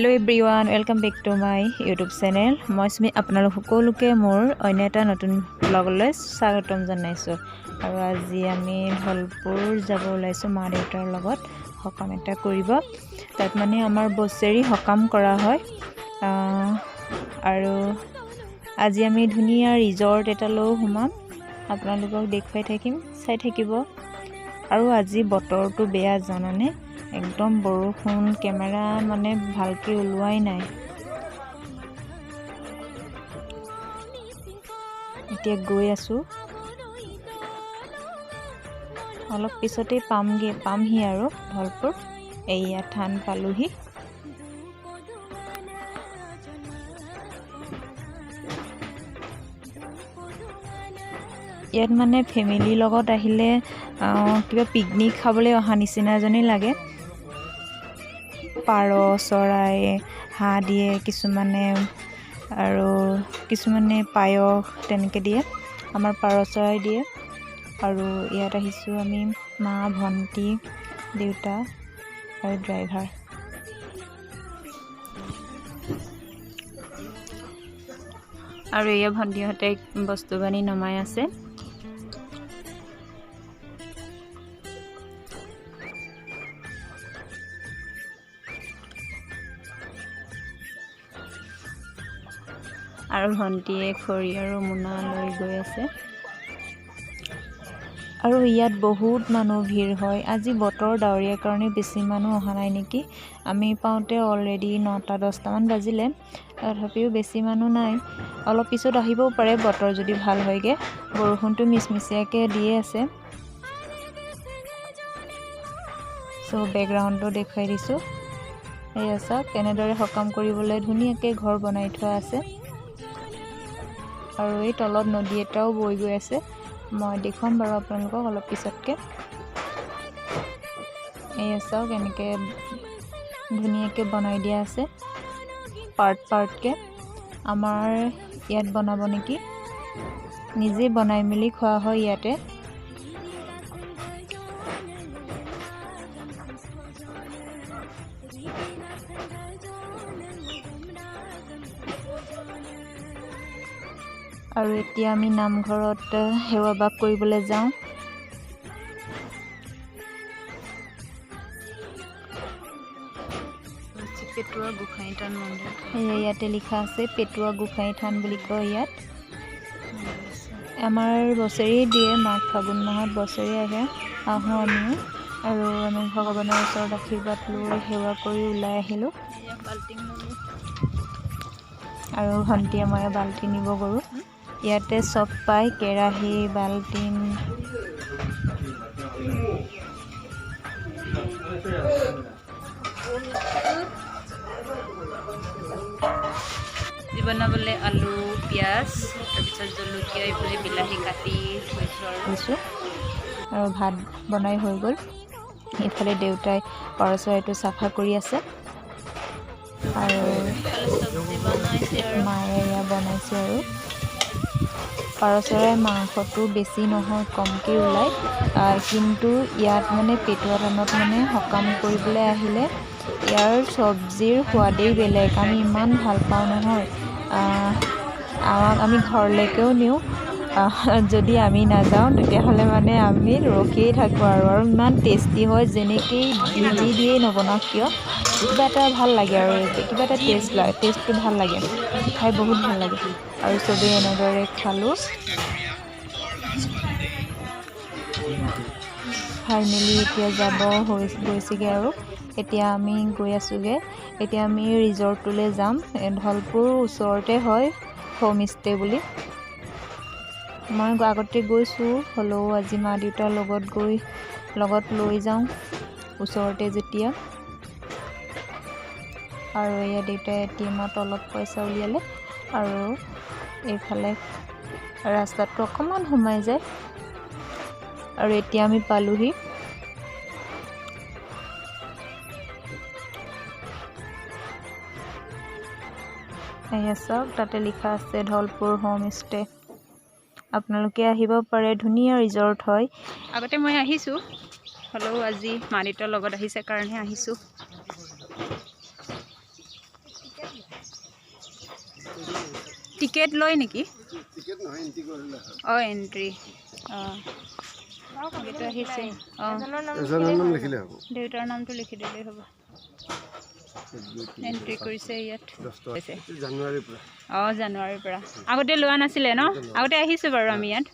Hello everyone, welcome back to my YouTube channel. মই স্মি, আপোনালোক সকলোকে মোৰ অন্য এটা নতুন ব্লগলৈ স্বাগতম জনাইছোঁ। আৰু আজি আমি ধলপুৰ যাব ওলাইছোঁ মা দেউতাৰ লগত সকাম এটা কৰিব। তাত মানে আমাৰ বছেৰি সকাম কৰা হয়। আৰু আজি আমি ধুনীয়া ৰিজৰ্ট এটালৈও সোমাম, আপোনালোকক দেখুৱাই থাকিম, চাই থাকিব। আৰু আজি বতৰটো বেয়া জানানে, একদম বৰষুণ, কেমেৰা মানে ভালকৈ ওলোৱাই নাই। এতিয়া গৈ আছোঁ, অলপ পিছতেই পামগৈ, পামহি আৰু ধলপুৰ। এইয়া থান পালোহি। ইয়াত মানে ফেমিলিৰ লগত আহিলে কিবা পিকনিক খাবলৈ অহা নিচিনা যেনেই লাগে। পাৰ চৰাই, হাঁহ দিয়ে কিছুমানে, আৰু কিছুমানে পায়স তেনেকৈ দিয়ে। আমাৰ পাৰ চৰাই দিয়ে। আৰু ইয়াত আহিছোঁ আমি মা, ভণ্টি, দেউতা আৰু ড্ৰাইভাৰ। আৰু এয়া ভণ্টিহঁতে বস্তু বানি নমাই আছে। আৰু ভণ্টিয়ে খৰি আৰু মোনা লৈ গৈ আছে। আৰু ইয়াত বহুত মানুহ ভিৰ হয়। আজি বতৰ ডাৱৰীয়া কাৰণে বেছি মানুহ অহা নাই নেকি। আমি পাওঁতে অলৰেডি 9টা 10টামান বাজিলে, তথাপিও বেছি মানুহ নাই। অলপ পিছত আহিবও পাৰে বতৰ যদি ভাল হয়গৈ। বৰষুণটো মিচমিচিয়াকৈ দিয়ে আছে। চ' বেকগ্ৰাউণ্ডটো দেখুৱাই দিছোঁ। এয়া চাওক, কেনেদৰে সকাম কৰিবলৈ ধুনীয়াকৈ ঘৰ বনাই থোৱা আছে। আৰু এই তলত নদী এটাও বৈ গৈ আছে, মই দেখুৱাম বাৰু আপোনালোকক অলপ পিছতকৈ। এয়া চাওক, এনেকৈ ধুনীয়াকৈ বনাই দিয়া আছে পাৰ্ট পাৰ্টকৈ। আমাৰ ইয়াত বনাব নেকি, নিজেই বনাই মেলি খোৱা হয় ইয়াতে। আৰু এতিয়া আমি নামঘৰত সেৱা বাস কৰিবলৈ যাওঁ। পেটুৱা গোসাঁই থান মন্দিৰ। এয়া ইয়াতে লিখা আছে পেটুৱা গোসাঁই থান বুলি কয়। ইয়াত আমাৰ বছৰি দিয়ে, মাঘ ফাগুন মাহত বছৰি আহে, আহোঁ আমিও। আৰু আমি ভগৱানৰ ওচৰত আশীৰ্বাদ লৈ সেৱা কৰি ওলাই আহিলোঁ। বাল্টিং ল'লোঁ। আৰু ভণ্টিয়ে মই বাল্টি নিব গ'লোঁ। ইয়াতে চব পায়, কেৰাহী, বাল্টিন। বনাবলৈ আলু, পিঁয়াজ, তাৰপিছত জলকীয়া, এইফালে বিলাহী কাটি থৈছোঁ আৰু। দিছোঁ। আৰু ভাত বনাই হৈ গ'ল। এইফালে দেউতাই পাৰ চৰাইটো চাফা কৰি আছে। আৰু চব্জি বনাইছে আৰু মায়ে এয়া বনাইছে। আৰু পাৰ চৰাই মাংসটো বেছি নহয়, কমকৈ ওলায়। কিন্তু ইয়াত মানে পেটুৱা থানত মানে সকাম কৰিবলৈ আহিলে ইয়াৰ চব্জিৰ সোৱাদেই বেলেগ। আমি ইমান ভাল পাওঁ নহয়, আমাক আমি ঘৰলৈকেও নিওঁ। যদি আমি নাযাওঁ তেতিয়াহ'লে মানে আমি ৰখিয়েই থাকোঁ আৰু। আৰু ইমান টেষ্টি হয়, যেনেকেই যি দিয়েই নবনাওক কিয়, কিবা এটা ভাল লাগে আৰু কিবা এটা টেষ্ট লাগে, টেষ্টটো ভাল লাগে, খাই বহুত ভাল লাগে। আৰু চবেই এনেদৰে খালোঁ, খাই মেলি এতিয়া যাব হৈ গৈছেগৈ। আৰু এতিয়া আমি গৈ আছোঁগৈ। এতিয়া আমি ৰিজৰ্টটোলৈ যাম, ধলপুৰ ওচৰতে হয়, হোমষ্টে বুলি। মই আগতে গৈছোঁ, হ'লেও আজি মা দেউতাৰ লগত গৈ লগত লৈ যাওঁ ওচৰতে যেতিয়া। আৰু এয়া দেউতাই এ টি এমত অলপ পইচা উলিয়ালে। আৰু এইফালে ৰাস্তাটো অকণমান সোমাই যায়। আৰু এতিয়া আমি পালোহি। এয়া চাওক, তাতে লিখা আছে ধলপুৰ হোমষ্টে। আপোনালোকে আহিব পাৰে, ধুনীয়া ৰিজৰ্ট হয়। আগতে মই আহিছোঁ, হ'লেও আজি মা দেউতাৰ লগত আহিছে কাৰণেহে আহিছোঁ। টিকেট লয় নেকি? টিকেট নহয়, এণ্ট্ৰি কৰিলে হয়। অঁ, এণ্ট্ৰি। অঁ, এইটো আহিছে। অঁ। এজনৰ নাম লিখিলে হ'ব। দেউতাৰ নামটো লিখি দিলেই হ'ব। এক, দুই, তিনি, এণ্ট্ৰি চাৰি, কৰিছে ইয়াত। 10 টকা। এইটো জানুৱাৰীৰ পৰা। অঁ, জানুৱাৰীৰ পৰা। আগতে লোৱা নাছিলে ন? আগতে আহিছোঁ বাৰু আমি ইয়াত,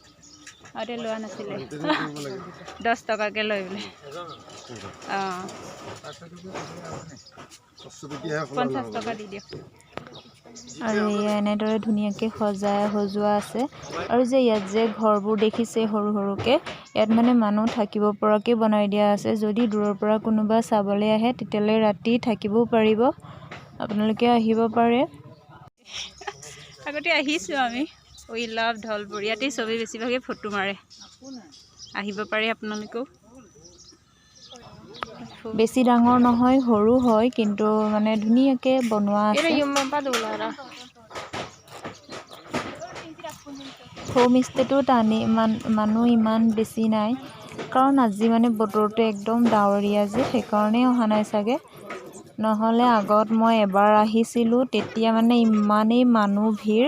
আগতে লোৱা নাছিলে। মেইনটেইন কৰিব লাগে। 10 টকাকৈ লয় বোলে। অঁ। 500 টকীয়াহে খোলা। 50 নহ'ব। টকা দি দিয়ক। আৰু এয়া এনেদৰে ধুনীয়াকৈ সজোৱা আছে। আৰু যে ইয়াত যে ঘৰবোৰ দেখিছে সৰু সৰুকৈ, ইয়াত মানে মানুহ থাকিব পৰাকৈ বনাই দিয়া আছে। যদি দূৰৰ পৰা কোনোবা চাবলৈ আহে, তেতিয়াহ'লে ৰাতি থাকিবও পাৰিব। আপোনালোকে আহিব পাৰে। আগতে আহিছোঁ আমি। We love Dhalpur. ইয়াতেই চবেই বেছিভাগে ফটো মাৰে। আহিব পাৰে আপোনালোকেও। বেছি ডাঙৰ নহয়, সৰু হয়, কিন্তু মানে ধুনীয়াকৈ বনোৱা আছে। হোমষ্টেটোত আনি মানুহ ইমান বেছি নাই, কাৰণ আজি মানে বতৰটো একদম ডাৱৰীয়া যে, সেইকাৰণেই অহা নাই চাগে। নহ'লে আগত মই এবাৰ আহিছিলোঁ, তেতিয়া মানে ইমানেই মানুহ ভিৰ,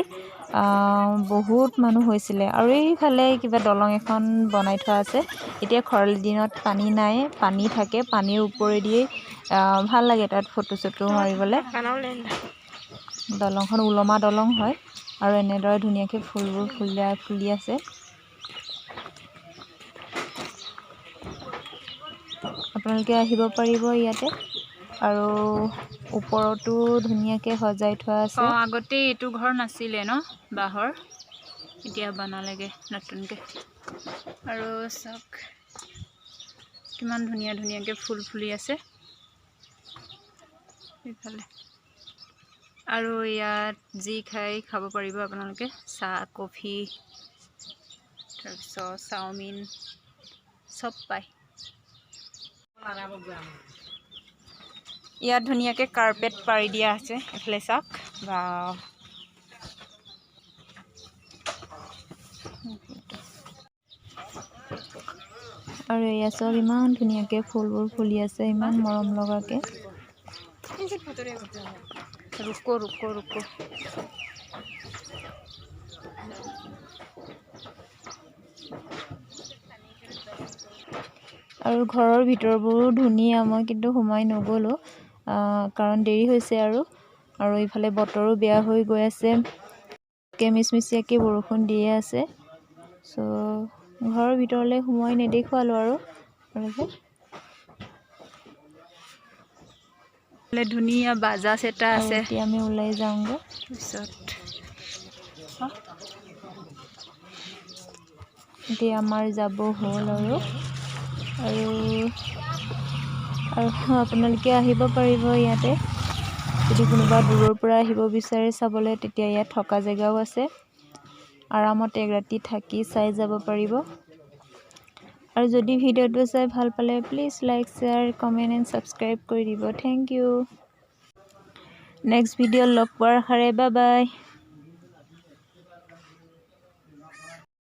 বহুত মানুহ হৈছিলে। আৰু এইফালে কিবা দলং এখন বনাই থোৱা আছে। এতিয়া খৰালি দিনত পানী নাই, পানী থাকে। পানীৰ ওপৰেদিয়েই ভাল লাগে তাত ফটো চটো মাৰিবলৈ। দলংখন ওলমা দলং হয় আৰু এনেদৰে ধুনীয়াকৈ ফুলবোৰ ফুলি আছে। আপোনালোকে আহিব পাৰিব ইয়াতে। আৰু ওপৰতো ধুনীয়াকৈ সজাই থোৱা আছে। অঁ, আগতে এইটো ঘৰ নাছিলে ন বাঁহৰ, এতিয়া বনালেগৈ নতুনকৈ। আৰু চাওক, কিমান ধুনীয়া ধুনীয়াকৈ ফুল ফুলি আছে এইফালে। আৰু ইয়াত যি খাই খাব পাৰিব আপোনালোকে, চাহ, কফি, তাৰপিছত চাওমিন চব পায়। ইয়াত ধুনীয়াকৈ কাৰ্পেট পাৰি দিয়া আছে। এইফালে চাওক বা। আৰু এয়া চব ইমান ধুনীয়াকৈ ফুলবোৰ ফুলি আছে, ইমান মৰম লগাকৈ। रुको, रुको, रुको। আৰু ঘৰৰ ভিতৰবোৰো ধুনীয়া। মই কিন্তু সোমাই নগ'লোঁ, কাৰণ দেৰি হৈছে আৰু আৰু ইফালে বতৰো বেয়া হৈ গৈ আছে, মিচমিচীয়াকৈ বৰষুণ দিয়ে আছে। চ' ঘৰৰ ভিতৰলৈ সোমোৱাই নেদেখুৱালোঁ আৰু। ধুনীয়া বাজাজ এটা আছে। এতিয়া আমি ওলাই যাওঁগৈ। তাৰপিছত এতিয়া আমাৰ যাব হ'ল আৰু আৰু আৰু আপোনালোকে আহিব পাৰিব ইয়াতে। যদি কোনোবা দূৰৰ পৰা আহিব বিচাৰে চাবলৈ, তেতিয়া ইয়াত থকা জেগাও আছে। আৰামত এক ৰাতি থাকি চাই যাব পাৰিব। আৰু যদি ভিডিঅ'টো চাই ভাল পালে, please like, share, comment and subscribe কৰি দিব। Thank you. Next ভিডিঅ'ত লগ পোৱাৰ আশাৰে, বাই বাই।